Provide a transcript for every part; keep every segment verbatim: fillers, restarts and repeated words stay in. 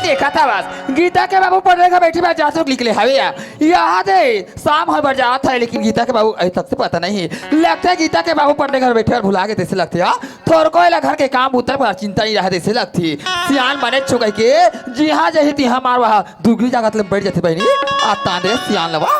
देखा था बस, गीता के बाबू पढ़े घर बैठे बार जासो निकले हवे या। यहाँ दे, शाम होय बर जात हे, लेकिन गीता के बाबू अभी तक से पता नहीं। लगथे गीता के बाबू पढ़े घर बैठे बर भुला गे तइसे लगथे, हाँ। थोरको एला घर के काम बुता बर चिंता नहीं रहे तइसे लगथे। सियान बने छो कहिके, जिहाँ जही तिहाँ मार वहाँ दुगली जागत ले बैठ जाथे बहिनी। आ तांदे सियान लवा।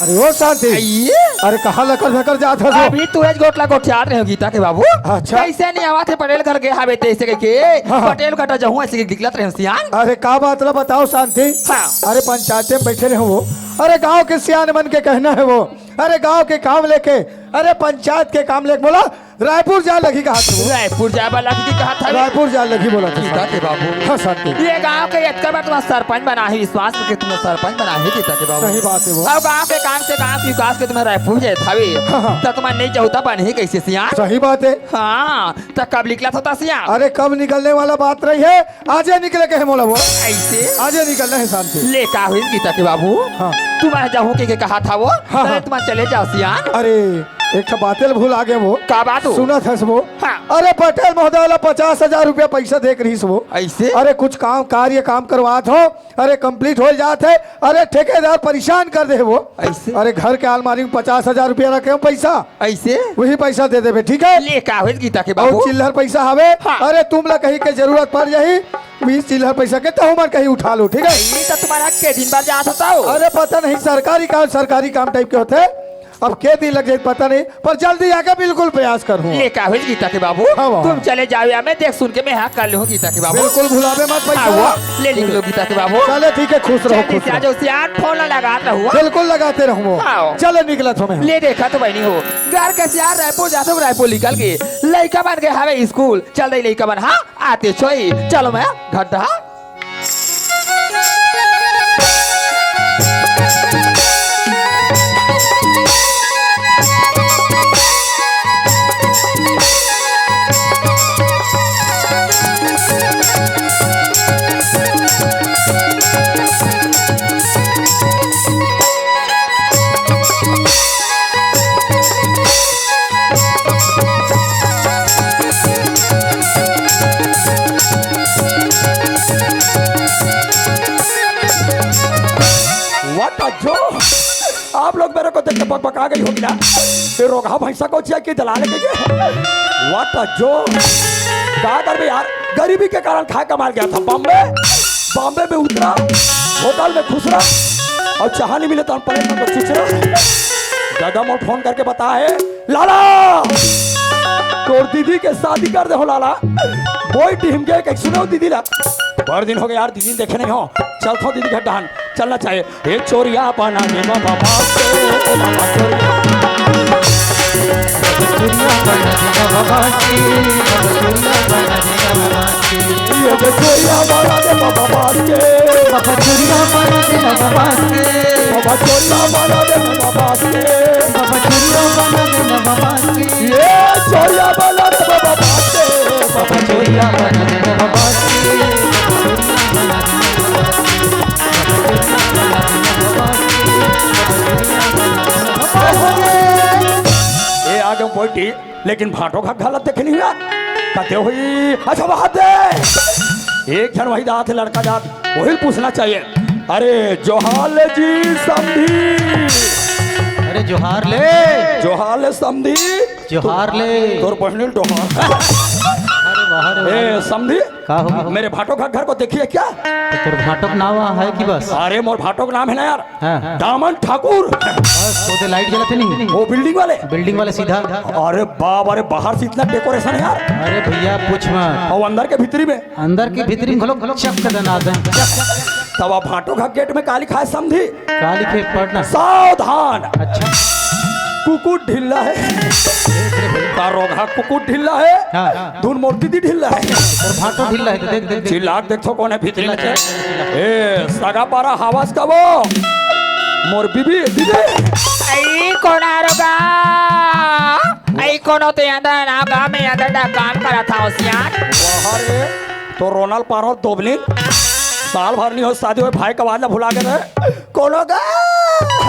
अरे ओ शांति। आइए। अरे कहाँ लकर भकर जात हस ओ? अभी तुरंत गोठ ला गोठियात रहे हो गीता के बाबू। अच्छा। कइसे नहीं आवत हे पटेल घर गे हावे तइसे कहिके। हाँ, हाँ। पटेल घर टा जहूँ अइसे निकलत रहे हो सियान। अरे का बात ला बताओ शांति। हाँ। अरे पंचायते में बैठे रहे हो। अरे गाँव के सियान मन के कहना हे वो। अरे गाँव के काम लेके, अरे पंचायत के काम लेके बोला रायपुर जाए लगही कहा था वो। रायपुर जाए बर लगही कहा था। रायपुर जाए लगही बोला था गीता के बाबू। हाँ शांति। ये गाँव के एतका बार तुम्हारा सरपंच बना हे, विश्वास करके तुम्हें सरपंच बना हे गीता के बाबू। सही बात हे वो। अब गाँव के काम से गाँव के विकास के तुम्हें रायपुर जाए था भी। हाँ, हाँ। तो तुम्हारा नहीं चाहता बन ही कैसे सियान? सही बात हे। हाँ, तो कब निकला था सियान? अरे कब निकलने वाला बात रही हे, आजे निकले कहे मोला वो। ऐसे? आजे निकलना हे शांति। ले का हुई गीता के बाबू? हाँ। तुम्हारा जाहूँ के, के कहा था वो? हाँ, अरे हाँ। तुम्हारा चले जाओ सियान। अरे, एक ठो बातें भुला गे वो। का बात हो? सुनत हस वो? हाँ। अरे पटेल महोदय ला पचास हजार रुपया पैसा देख रहीस वो। ऐसे? अरे कुछ काम, कार्य काम करवात हो, अरे complete हो जात हे, अरे ठेकेदार परेशान कर दे हे वो। ऐसे? अरे घर के अलमारी में पचास हजार रुपया रखे हो पैसा। ऐसे? वही पैसा दे देबे, ठीक हे? ले का होइस गीता के बाबू? अउ चिल्लर पैसा हवे? हाँ। अरे तुम ला कहीं के जरूरत पड़ जाही, बीस चिल्लर पैसा के तहु मन कहीं उठा लो, ठीक हे? ये तो तुम्हारा के दिन भर जात होता हो। अरे पता नहीं, सरकारी काम, सरकारी काम type के होथे। अब के दिन लग जाही पता नहीं, पर जल्दी आके बिल्कुल प्रयास करहूँ। ले का होइस गीता के बाबू? हाँ, हाँ। तुम चले जाओ या मैं देख सुन के मैं हाँ कर लूँ गीता के बाबू। बिल्कुल भुलाबे मत पैसा। हाँ, वो ले निकलो गीता के बाबू। चले ठीक हे, खुश रहो, जल्दी खुश से आ रहो। जाओ सियान, फोन ला लगात रहो। बिल्कुल लगाते रहूँ। हाँ। चले निकलत हो मैं। ले देखा तो बहिनी हो, घर के सियान रायपुर जात हो, रायपुर निकल गे, लइका मन गे हवे स्कूल। चल दे लइका मन, हाँ, आते छोई, चलो मैं घर दा। What a joke! आप लोग मेरे को देख के बकबका गई होगी ना? ये रोगहा भैंसा को चिया की दलाल के ये? What a joke! क्या कर बे यार, गरीबी के कारण खाए कमाल गया था बॉम्बे, बॉम्बे में उतरा, होटल में खुसरा अउ चाहा नहीं मिले तो हम पलट में चिचरा। दादा मोर फोन करके बता हे, लाला, तोर दीदी के शादी कर दे हो लाला। बोई टीम के एक सुनो दीदी ला। बड़ दिन हो गए यार, दीदी देखे नहीं हो। चलथो दीदी घर डहान, चलना चाहिए। ए चोरिया बना दे बाबा बाप के, बाबा चोरिया। चोरिया बना दे बाबा बाप के, बाबा चोरिया बना दे बाबा बाप के। ये दे चोरिया बना दे बाबा बाप के। बाबा चोरिया बना दे बाबा बाप के। बाबा चोरिया बना दे बाबा बाप के। बाबा चोरिया बना दे बाबा बाप के। ये चोरिया बना दे बाबा बाप के। बाबा चोरिया बना दे बाबा बाप के। ए आगे बैठी, लेकिन भाटो का हालत देखे नहीं हुआ। कते हुई? अच्छा, वहां दे। एक जन वही जात हे, लड़का जात, वही पूछना चाहिए। अरे, जोहार ले जी समधी। अरे, जोहार ले। जोहार ले समधी। जोहार ले। तोर बहनी डोहार। अरे वाह रे वाह। ए, समधी। का हो? मेरे भाटो का घर को देखिए क्या? तो तोर भाटो का नाम वहाँ है कि बस? अरे, मोर भाटो का नाम है ना यार, हाँ। दामन ठाकुर। बस, वो तो लाइट जलाते नहीं। वो बिल्डिंग वाले। बिल्डिंग वाले सीधा। अरे बाप, अरे बाहर से इतना डेकोरेशन है यार। अरे भैया पूछ मत। और अंदर के भीतरी में। अंदर के भीतरी में घलो चक दना दन। तब आप भाटो का गेट में का लिखा है समधी? का लिखे पढ़ना? सावधान। अच्छा। कुकुर ढिल्ला है। का रोगहा कुकुर ढिल्ला है। हाँ। धुन मोर दीदी ढिल्ला है। और भाटो ढिल्ला है तो देख, देख, देख। चिल्ला के देखो कौन है भीतरी में। ए, सगा पारा हवास का वो। मोर बीबी, दीदी। आई कोन आरोगा? आई कोनो ते अंदर ना गा में अंदर दा काम करा था होशियार। वाह रे, तो रोनल पारो दोबलिन। साल भर नहीं हो शादी होय, भाई का वादा भुला के रहे। कोनो गा?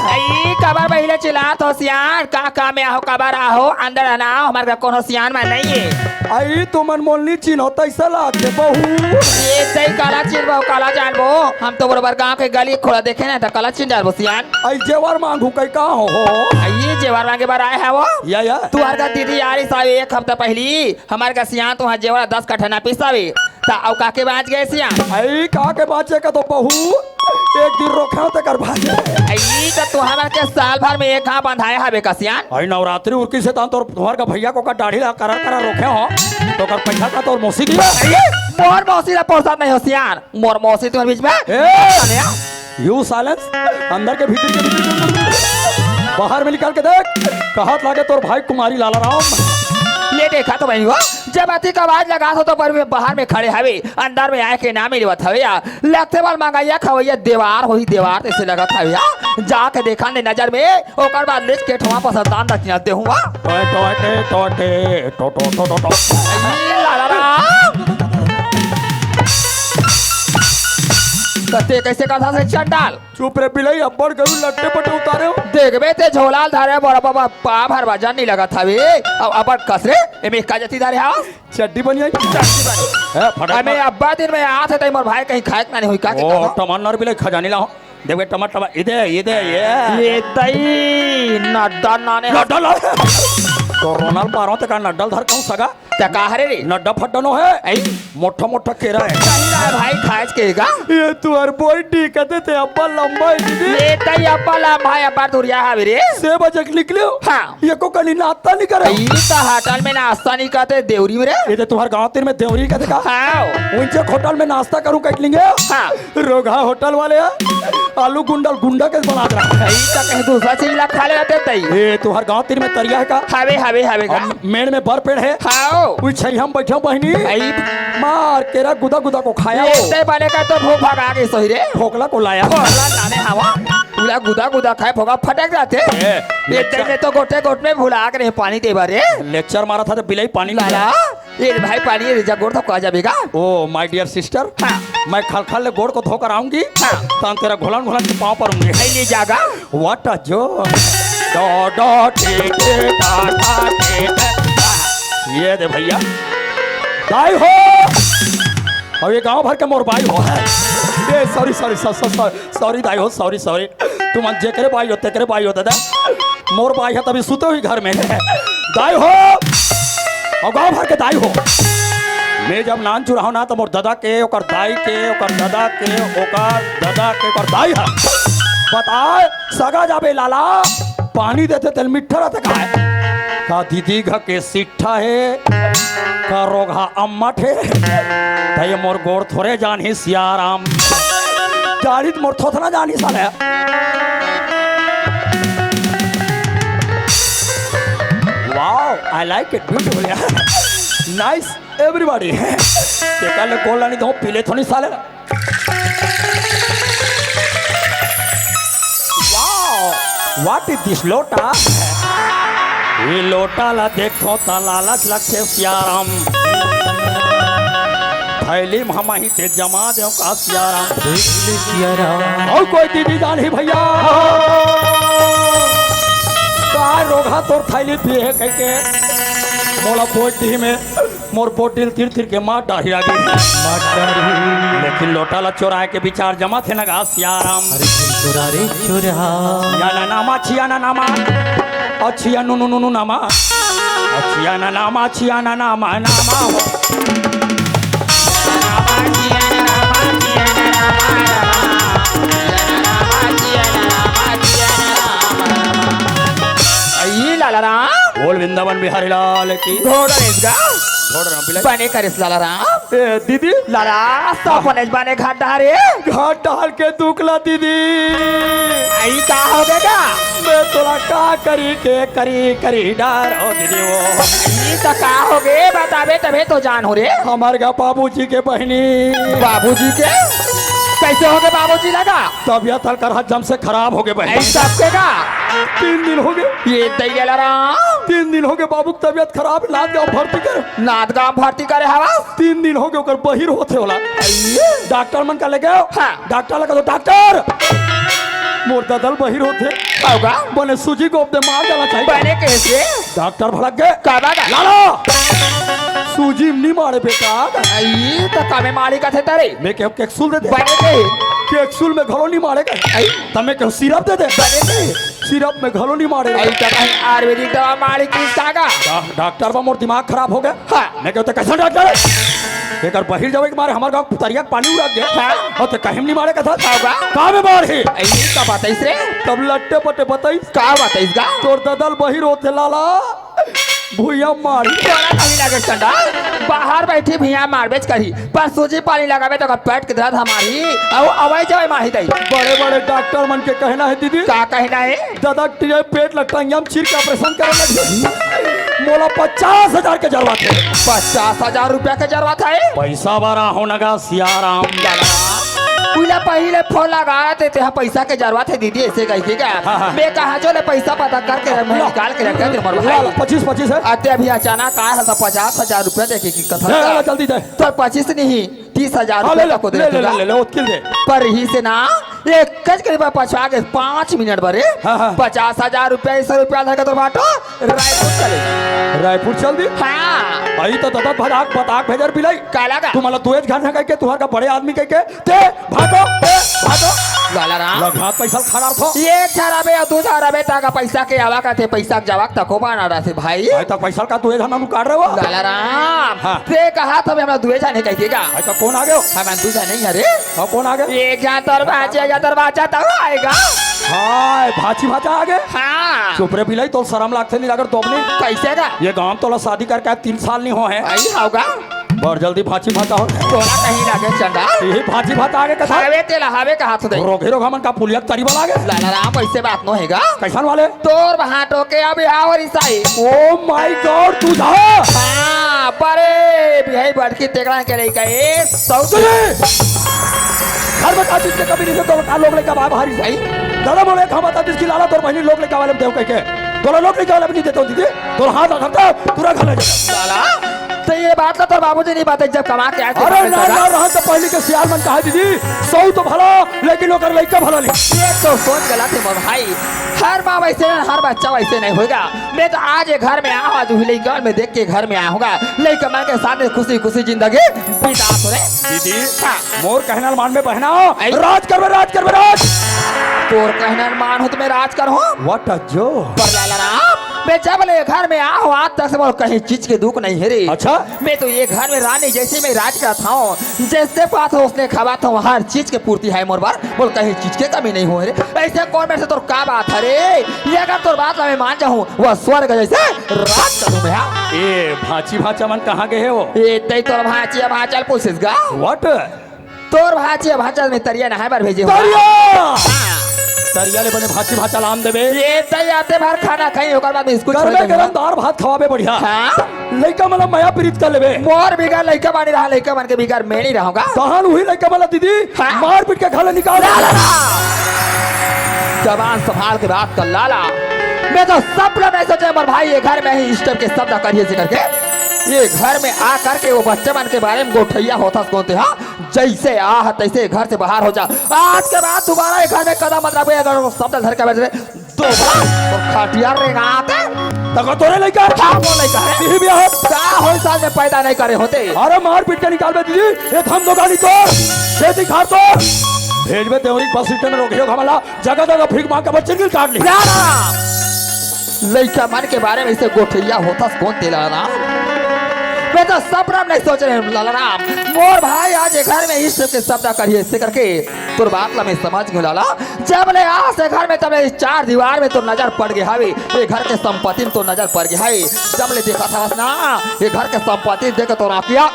आई कबर बहिले चिल्लात होशियार, का काम में आहो, कबर आहो, अंदर आना, हमारे का कोनो सियान में नहीं है। अई तुमन मोला नी चिन्हो तइसे लागथे बहू। ए तई काला चिन्हबो, काला जानबो? हम तो बरोबर गांव के गली खोला देखे ना, त काला चिन्ह जानबो सियान। अई जेवर मांगहूं कई का हो हो? अई जेवर मांगे बर आए हवो? या, या। तुंहर का दीदी आ रहिस हवे एक हफ्ता पहिली, हमर का सियान तुंहर जेवर दस कट्ठा नापिस हवे। त अउ का के बांच गे सियान? अई का के बांचे का तो बहू, एक दिन रोखे हो तेकर बांचे। अई त तुंहर मन के साल भर में एक घांव बंधाए हवे का सियान? अई नवरात्रि उरकिस हे तहां तोर तुंहर का भइया के ओकर दाढ़ी ला करा करा रोखे हो, त ओकर पइसा का तोर मौसी दिया? अई मोर मौसी ला परोसत नहीं हो सियान, मोर मौसी तुंहर बीच में। ए! अरे यार। You silence, अंदर के भीतर के भीतर के बाहर में निकाल के देख, कहत लागे तोर भाई कुमारी लाला राम। ले देखा तो बहिनी हो, जब अतिक आवाज लगाथो त बर में बाहर में खड़े हवे, अंदर में आए के नाम नइ लेवत हवे या। लगथे बल मंगइया खवइया देवार होही देवार तइसे लगत हवे या। जाके देखा ने नजर में, ओकर बाद लेच के ठोंवा पसंदान रखिया देहूं आ। टोय टोय टे टोय टे, टो टो टो टो टो। अई लाला राम। कते कइसे करथा से चंडाल? चुप रे बिलई, अब्बड़ गरू लट्टे पट्टे उतारे हो। देखबे ते झोला ल धरे बड़ बाबा, पा भर वजन नइ लगत हवे। अब अब्बड़ कस रे, एमे का जती धरे हवस? चड्डी बनियाई। चड्डी बनियाई। ए, फटक अबे मार। अब्बा दिन में आत हे तई मोर भाई कहीं खाए के ना नहीं होई का के ओ, कहा? टमाटर बिलई खजानी ला हो। देखबे टमाटर, टमाटर, इदे, इदे, ये। ये तई नड्डा नाने लड्डा ला। तो रोनाल पारो ते का नड्डा ल धर कहूं सगा? त का हरे रे? नड्डा फड्डा नो हे। ऐ? मोटा मोटा केरा हे। चल ना भाई, खाए के का? ये तुंहर बोई ठीक हे ते अब्बा लंबा हे दीदी। ये तई अब्बा लंबा हे, अब्बा दुरिया हवे रे। से बजे के निकले हो? हाँ। एको कनी नाश्ता नइ करे। ई त होटल में नाश्ता नइ करथे देवरी में रे। ये ते तुंहर गांव तीर में देवरी कथे का? हाँ। उनसे होटल में नाश्ता करूं कह के निकले हो? हाँ। रोगहा होटल वाले हे, आलू गुंडा ल गुंडा के बना के रखा हे। ई त कहीं दूसरा चीज ला खा लेते तई। ए, तुंहर गांव तीर में तरिया हे का? हवे, हवे, हवे का? अउ मेड़ में बर पेड़ हे? हाओ। उही छइहा म बइठे हो बहिनी। भाई। मार केरा गुदा गुदा को खाया ए, हो। ते बने का तो भूख भगा के सोई रे। फोकला को लाया। फोकला लाने हवा। पूरा गुदा गुदा खाए फोकला फटक जाथे। ए, ए, ते में तो गोटे गोट में भुला के नहीं पानी देबा रे। लेक्चर मारत हे त बिलई पानी लाला। ए भाई, पानी दे जा, गोड़ धोका जाबे गा। ओ, my dear sister, हाँ। मैं खलखल ले गोड़ को धोकर आऊंगी, हाँ। तहां तेरा घुलन घुलन के पांव परूंगी। नहीं ले जागा। What a joke। डो, डो, टे, टे, टा, टा, टे, टे। ये दे भइया। दाई हो। अउ ये गांव भर के मोर बाई हो। ए, sorry, sorry, sorry, sorry। Sorry दाई हो, sorry, sorry। तुमन जेकरे बाई हो, तेकरे बाई हो दादा। मोर बाई हे तभी सुते होही घर में। दाई हो, अउ गांव भर के दाई हो। मैं जब नान चुराहूं ना, त मोर ददा के, ओकर दाई के, ओकर ददा के, ओकर ददा के, ओकर दाई हे। बताए, सगा जाबे लाला, पानी देथे तेला मीठा रहिथे काय? का दीदी घर के सीट मीठा हे, का रोगहा अम्मट हे, त ये मोर गोड़ थोरे जानही सियाराम। डाढ़ी त मोर थोथना जानही साले। Wow, I like it, beautiful यार। Nice, everybody। तेकर ले गोड़ ला नइ धों, पीले थोड़ी साले। Wow! What is this लोटा? ये लोटा ला देखो त लालच लगथे सियाराम। थैली म हमही ते जमा देव का सियाराम। देख ले सियाराम। अउ कोई दीदी जानही भइया? का रोगहा तोर थैली पिए हे कहिके मोला बोझ दिही में। मोर बोटिल तीर तीर के मार डारी आगे। मार डारी। लेकिन लोटा ला चोराए के विचार जमा थे न गा सियाराम। अरे चोरा रे चोरा। या ना नामा छिया ना नामा। अछिया नु नु नु नु नामा। अछिया ना नामा छिया ना नामा नामा। ई लाला राम। बोल वृंदावन बिहारी लाल की। घोड़ा ले जा। घोड़ा राम बिलाई। बने करिस लाला राम। ए, दीदी। लाला, सब बने बने घाट डहारे। घाट डहार के दुख ला दीदी। ई का हो गे गा? मैं तोला का करी के करी, करी डार हो दीदी वो। ई त का हो गे? बताबे तभे तो जान हो रे। हमर गा बाबूजी के बहिनी। बाबूजी के? कइसे हो गे बाबूजी ला गा? तबियत हल्का रहा जम से खराब हो गे बहिनी। ई सबके गा? तीन दिन हो गे। ये दैया ला राम। तीन दिन हो गे बाबू के तबियत खराब, नांदगांव भर्ती कर। नांदगांव भर्ती करे हवस? तीन दिन हो गे ओकर बहिर होथे ओला। अइये। डॉक्टर मन का ले गयो। हाँ। डॉक्टर लगा तो डॉक्टर, मोर ददा ल बहिर होथे। होगा। बने सूजी गोप दे मार देना चाहिए। बने कैसे? डॉक्टर भड़क गए। का बात है? लाला। सूजी म नी मारे बेटा। अई, त का में मारी कथे तरे? मैं केहेंव capsule दे दे। बने के। Capsule में घलो नी मारे कथे। अई। त मैं केहेंव syrup दे दे। बने के। Syrup में घलो नी मारे। अई, त कहीं आयुर्वेदिक दवा मारी किस का गा? डा-, डॉक्टर बा मोर दिमाग खराब हो गे। हाँ। मैं केहेंव त कइसन डॉक्टर हे? एकर बहिर जावे के मारे हमर गाँव तरिया के पानी उड़क गे। हाँ। अउ त कहीं नी मारे कथे। का गा? का में मारही? अई, का बताइस रे? तब लट्टे पट्टे बताइस। का बताइस गा? तोर ददा ल बहिर होथे लाला। भुइयां मारी। तोला कहीं लागे चंडा, बाहर बइठी भुइयां मारबेच करही, पर सूजी पानी लगाबे त ओकर पेट के दरद ह मारही, अउ अवई जवई मारही दई। बड़े बड़े डॉक्टर मन के कहना हे दीदी। का कहना हे? ददा के पेट ल टंगिया म चीर के operation करे लगही। मोला पचास हजार के जरूरत हे। पचास हजार रुपया के जरूरत हे? पइसा बर आहों न गा सियाराम। उइला पहिले फोन लगाय देते, हाँ, पइसा के जरूरत हे दीदी, अइसे कहिके का? हाँ, हाँ। मैं कहाँ जो ले पइसा पता करके मैं ला। निकाल के रख देते मोर ला, भाई। ला, पच्चीस, पच्चीस हे। अते अभी अचानक आय हस त पचास हजार रुपया देके कि कथा ले, ले, का? ले, जल्दी दे। तोर पच्चीस नहीं, तीस हजार हाँ, रुपया ले, ले, तक को दे ले, ले, देगा। ले, ले, ओतके ल दे। पर इही से ना, एक कज करीब पछवा के पाँच मिनट बरे, हाँ, हाँ। पचास हजार रुपया, सौ रुपया धर के तोर बाटो, रायपुर चले। रायपुर चल दी? हाँ। अई त ददा भजाक बताक भेजर बिलाई। काला गा? तुमन ला दुएच झन हे कहिके, तुंहर का बड़े आदमी कहिके, ते भाटो, ते भाटो। लाला राम। लघात पइसा ल खा डारथो। एक झन अबे अउ दू झन अबे, त का पइसा के आवा कथे, पइसा के जावा तको बाना रथे भाई। अई त पइसा ल का दुए झन ला लुकार रहे हो? लाला राम। हाँ। ते कहा था हमन दुए झन हे कहिके गा? अई त कोन आगे हो? हमन दू झन नहीं हरे। अउ कोन आगे? एक झन तोर भांची, एक झन तोर भांचा त आय गा। हाय, भांची भांचा आगे? हाँ। चुप रे बिलाई, तोला सरम लागथे नी लागत दोबनी? कइसे गा? ये गांव तोला शादी करके तीन साल नी होहे। अई हव गा। बड़ जल्दी भांची भांचा हो। तोला कहीं लागे चंडा। ये भांची भांचा आगे कथा। हवे तेला हवे कहा तो दे। रोगही रोगहा मन का पुलिया के तरी वाला आगे। लाला राम, अइसे बात नो हे गा। कइसन वाले? तोर भांटो के अब बिहाव रिसाई। Oh my God, दूधा। हाँ, बड़े बिहाई बड़की तेकड़ा के लइका ए, सौ सुने! घर में का चीज के कमी नहीं हे, तोला का लोग लइका बाय भारी से। अई? ददा मोला एक हम बता दिस कि लाला तोर बहिनी लोग लइका वाले में देव कहिके। तोला लोग लइका वाले में नहीं देता हूँ दीदी। तोला हाथ रखता, पूरा घर ले जाता। लाला, त ये बात ला तोर बाबूजी नहीं बताइस जब कमा के आय त अरे बात ना, करता। ना, रहन त पहिली के सियान मन कहा दीदी, सौ तो भला, लेकिन ओकर लइका भला नहीं। ये तो सोच गलत हे मोर भाई। हर माँ वइसे ना, हर बच्चा वइसे नहीं होय गा। मैं तो आज ये घर में आया हूँ, आज उही लइका मैं देख के घर में आया हूँ गा। लइका मन के साथ में खुशी खुशी जिंदगी बिता तो रे। दीदी, हाँ। मोर कहना ल मान में बहना, अई। राज करबे, राज करबे, राज। तोर कहना ल मान हूँ त मैं राज करहूँ। What a joke। पर लाला राम, मैं जब ले घर में आया हूँ, आज तक से मोला कहीं चीज के दुख नहीं हे रे। अच्छा? मैं तो ये घर में रानी जइसे मैं राज करत हूँ, जइसे पात हूँ, ओइसने खवात हूँ, हर चीज के पूर्ति हे मोर बर, मोला कहीं चीज के कमी नहीं होय रे। अइसे कोन मेर से तोर का बात हे रे? ये अगर तोर बात ला मैं मान जाहूँ, वो स्वर्ग जइसे राज करहूँ मैं, हाँ। ए, भांची भांचा मन कहाँ गे हे वो? ए, तई तोर भांची भांचा ल पूछिस गा? What? तोर भांची भांचा ल मैं तरिया नहाय बर भेजे हूँ। तरिया! हाँ। तरिया ले बने भांची भांचा ल आन देबे। ए, तई आते भर खाना खाही, ओकर बाद में स्कूल छोड़ गरमे देहूँ। गरम दार भात खवाबे बढ़िया। हाँ। लइका मन ला मया प्रीत कर लेबे। मोर बिगर लइका मन नी रहा, लइका मन के बिगर मैं नी रहूँ गा। तहन उही लइका मन ला दीदी हाँ। मार पीट के घर ले निकाल दे। लाला! जबान संभाल के बात कर लाला। मैं तो सपना नहीं सोचे मोर भाई ये घर में ही इस टाइप के शब्द करिए से करके। ये घर में आ करके वो बच्चे मन के बारे में गोठैया होथस कोन ते, हाँ? जइसे आ तइसे घर से बाहर हो जा। आज के बाद दोबारा ये घर में कदम मत रखबे, अगर वो शब्द धर के बैठ रहे, दोबारा तो खटिया रेंगाते। तको तोरे लइका? हाँ, वो लइका हे। इही बिया हो। का होय साल में पैदा नहीं करे होते। अरे मार पीट के निकालबे दीदी, ये धम दो गाली तोर, खेती खार तोर। भेजबे देवरी बस स्टैंड में रोगियो घमला, जगह जगह भीख मांग के बच्चे दिल काट ली। लाला! लइका मन के बारे में अइसे गोठैया होथस कोन ते लाला? मैं तो सपना में नहीं सोच रहे हूँ लाला राम। मोर भाई आज ये घर में इस टाइप के शब्द करिए अइसे करके तोर बात ला मैं समझ गेंव लाला। जब ले आस ये घर में तब ले इस चार दीवार में तोर नजर पड़ गे हवे, ये घर के संपत्ति में तोर नजर पड़ गे हवे। जब ले देखत हवस ना ये घर के संपत्ति देख के तोर आँखिया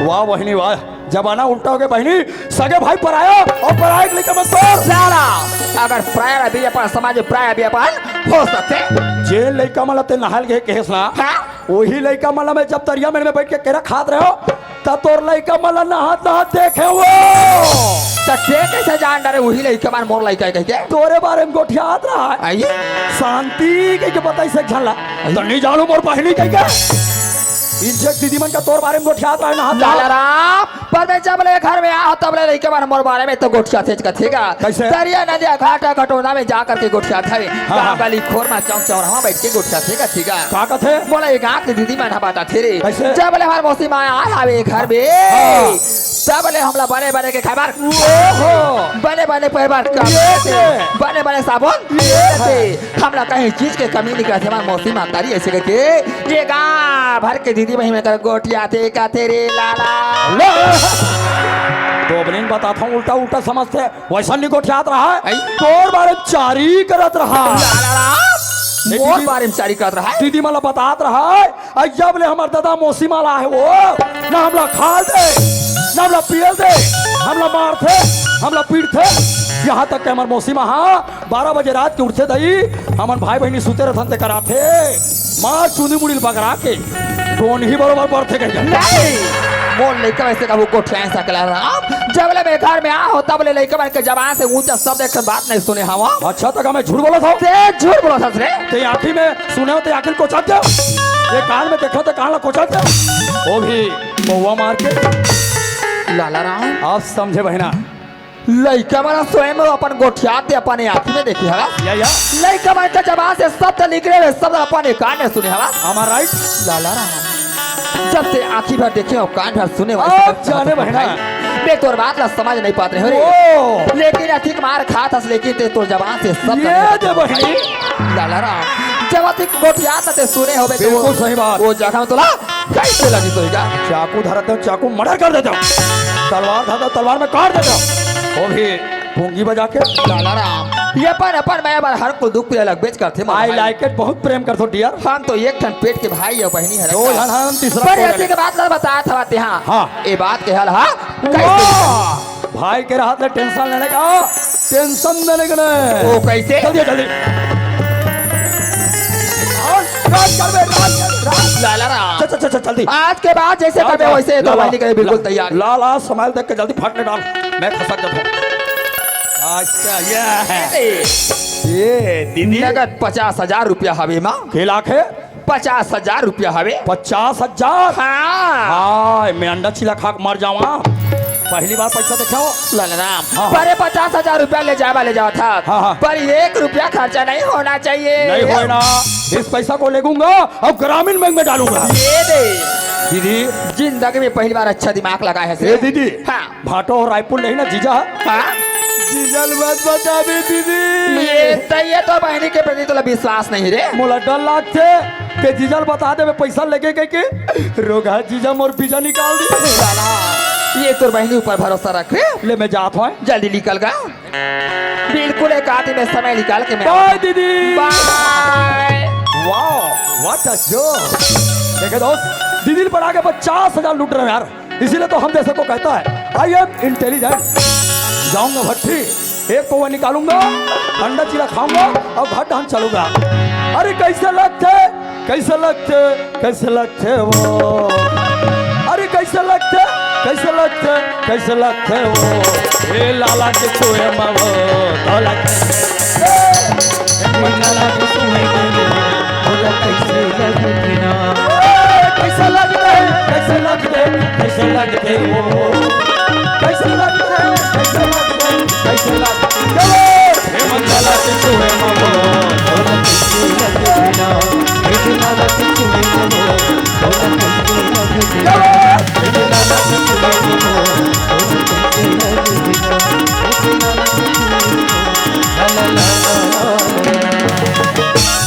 वाह बहिनी वाह, जमाना उल्टा हो गे बहिनी, सगे भाई पराया अउ पराया के लइका मन तोर। लाला, अगर पराया भी अपन समाज में पराया भी अपन हो सकथे। जे लइका मन ला ते नहाय ल गे कहेस ना, हाँ? उही लइका मन ला मैं जब तरिया मेड़ में बइठ के केरा खात रहेंव, त तोर लइका मन ला नहात नहात देखेंव। त ते कइसे जान डारे उही लइका मन मोर लइका हे कहिके? तोरे बारे में गोठियात रहा हे। आइए। शांति कहिके बताइस एक झन ला। आइए। त नहीं जानूं मोर बहिनी कहिके। इंजेक्ट दीदी मन का तोर बारे में गोठियात रहे ना, लाला राम, पर मैं जब ले घर में आहों, तब ले लइका मन मोर बारे में तो गोठियाथे कथे गा। कइसे? दरिया, नदिया, घाटा, घटोना में जा करके गोठियाथे। हाँ, गाँव हाँ। गली खोर में चौक चौराहा बैठ के गोठियाथे कथे गा। का कथे? मोला ये गाँव के दीदी मन ह बताथे रे। कइसे? जब ले हमर मौसी माँ आए हवे घर में, हाँ। तब ले हमला बने बने के खाए बर, ओहो। बने बने पहने बर कपड़ा ये देथे, से। बने बने साबुन ये देथे। हमला कहीं चीज के कमी नइ करत हे, हमर मौसी महतारी अइसे कहिथे, ये गाँव भर के दीदी बहिनी मन कर गोठियाथे कथे रे लाला। ले। तो बनिन बताथों, उल्टा उल्टा समझथे, वइसन नइ गोठियात रहय। अई। तोर बारे में चारी करत रहय। लाला राम, ए मोर दीदी, बारे में चारी करत रहय। दीदी मन ला बतात रहय, अउ जब ले हमर ददा मौसी माँ ला हे वो, ना हमला खाय दे, ना हमला पिये दे, हमला मारथे, हमला पीटथे। यहाँ तक के हमर मौसी माँ हा बारह बजे रात के उठथे दई, हमन भाई बहिनी सुते रथन ते कराथे, मार चुंदी मुड़ी ल बगरा के, टोनही बरोबर पड़थे कहिके। नहीं, मोर लइका अइसे कभू गोठियाय सकला राम, जब ले मैं घर में आहों, तब ले लइका मन के जबान से ऊंचा शब्द एक ठन बात नइ सुने हवं। अच्छा, त का मैं झूठ बोलत हवं? ते झूठ बोलत हस रे। ते आँखी में सुने हों, ते आँखी ल कोचत देव। ये कान में देखे हों, ते कान ला कोचत देव। वो भी मउवा मार के। लाला राम। अब समझे बहिना। लइका मन सोए में अपन गोठियात ते अपन आँखी में देखे हवस। या, या। लइका मन के जबान से शब्द निकले हुए शब्द अपन कान में सुने हवस। Am I right? लाला राम। जब ते आँखी भर देखे अउ कान भर सुने वाले अब शब्द जाने कहत बहिना। भाई, मैं तोर बात ला समझ नइ पात रहेंव रे। ओ। लेकिन अतिक मार खात हस, लेकिन ते तोर जबान से शब्द ये निकलत दे बहिनी। भाई। लाला राम, जब अतिक गोठियात ते सुने होबे तो बिल्कुल वो, सही बात। वो जगह में तोला कइसे लगिस होही गा? चाकू धरत हंव, चाकू murder कर देत हंव। तलवार धरत हंव, तलवार में काट देत हंव। वो भी पूंगी बजा के। लाला राम, ये अपन, अपन मैं बर हर कोई दुख पीरा लगबेच करथे, मोर I भाई। Like it, बहुत प्रेम करथों dear। हम तो एक ठन पेट के भाई अउ बहिनी हरन। दो झन हन, तीसरा पर कौन ऐसी है? के बात ला बतात हवं ते हा। हाँ। ये बात के हल हा, कइसे? वाह! भाई के रहत ले tension लेने का, tension देने का नहीं। ओ, कइसे? जल्दी, जल्दी। और राज करबे, राज करबे, राज। लाला राम। चल, चल, चल, चल, जल्दी। आज के बाद जैसे जा, करबे जा। वैसे तो लाला, बहिनी के बिल्कुल ला-, तैयार। लाला, smile देख के जल्दी फट ले डाल। मैं खसक जाता हूँ। अच्छा, ये है। ए, ये दीदी। नगद पचास हजार रुपया हवे माँ। के लाख है? पचास हजार रुपया हवे। पचास हजार? हाँ। हाय, मैं अंडा चीला खा के मर जावा। पहली बार पैसा देखे हो? लाला राम, हाँ, हाँ। पर ये पचास हजार रुपया ले जावा ले जावा था। हाँ, हाँ। पर एक रुपया खर्चा नहीं होना चाहिए। नहीं होए ना। इस पैसा को लेगूंगा और ग्रामीण बैंक में डालूंगा। ये दे। दीदी। जिंदगी में पहली बार अच्छा दिमाग लगाए है ए से। दीदी। हाँ। भाटो और रायपुर नहीं ना जीजा? हाँ? जीजा ल मत बताबे दीदी। ये त, ये तो बहिनी के प्रति तोला विश्वास नहीं रे। मोला डर लागथे के जीजा ल बता देबे पैसा लेगे कहिके। रोगहा जीजा मोर वीजा निकाल दी। साला, ये तोर बहिनी ऊपर भरोसा रख रे। ले मैं जात हूँ। जल्दी निकल गा। बिल्कुल एक आदि में समय निकाल के मैं bye दीदी। Bye। Wow, what a joke। देखे दोस्त, दीदी ल बना के पचास हजार लूट रहे हैं यार। इसीलिए तो हम जैसे को कहता है, I am intelligent। जाऊंगा भट्टी, एक पौवा निकालूंगा, अंडा चीला खाऊंगा और घर डहन चलूंगा। अरे कैसे लगथे, कैसे लगथे, कैसे लगथे वो? अरे कैसे लगथे, कैसे लगथे, कैसे लगथे वो? ए लाला के छुए मा वो, तो लगथे। ए लाला के छुए मा वो, तो लगथे। कैसे लगथे? कैसे लगथे? कैसे लगथे वो? कैसे लगथे? कैसे लगथे? कैसे लगथे? हे मंगला के छुए मा वो,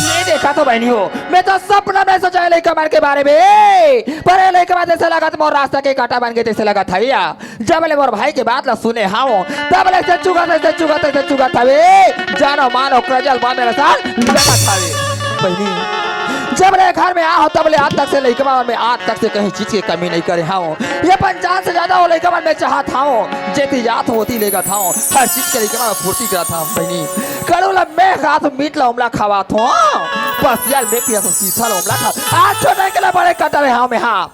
ये देखा तो बहिनी हो, मैं तो सपना में सोचा है लइका मन के बारे में, पर ये लइका मन जैसे लगत मोर रास्ता के कांटा बन के जैसे लगत है या। जब ले मोर भाई के बात ला सुने हावों, तब ले से चुगत, से चुगत, से चुगत हवे। जानो मानो क्रजल बा मेरे साथ लगत हवे। बहिनी, जब ले घर में आहों, तब ले आज तक से लइका मन में आज तक से कहीं चीज के कमी नहीं करे हावों। ये पंचान से ज्यादा वो लइका मन में चाहत हावों। जेती जात हों, ओती लेगत हावों। हर चीज के लइका मन फुर्ती करत हावों। बहिनी, कड़ू ला मैं खात हों, मीठ ला ओमला खवात हों। बस यार मैं पिया तो सीसा ला ओमला खा। आज छोटे के ला बड़े कटा रहे हावों मैं, हाँ।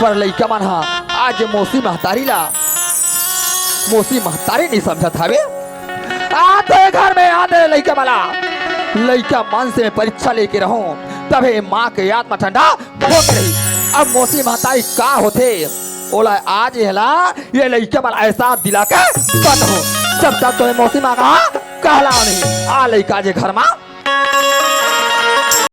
पर लइका मन हा आज मौसी महतारी ला, मौसी महतारी नहीं समझत हवे। आ तो ये घर में आ दे लइका मन ला, लइका मन से मैं परीक्षा लेके रहूं, तभे माँ के आत्मा ठंडा होत रही। अब मौसी महतारी का होथे, ओला आज एला, ये लइका मन एहसास दिला के बताहूं। जब तक तो मौसी माँ का कहला नहीं, आ लइका जे घर मा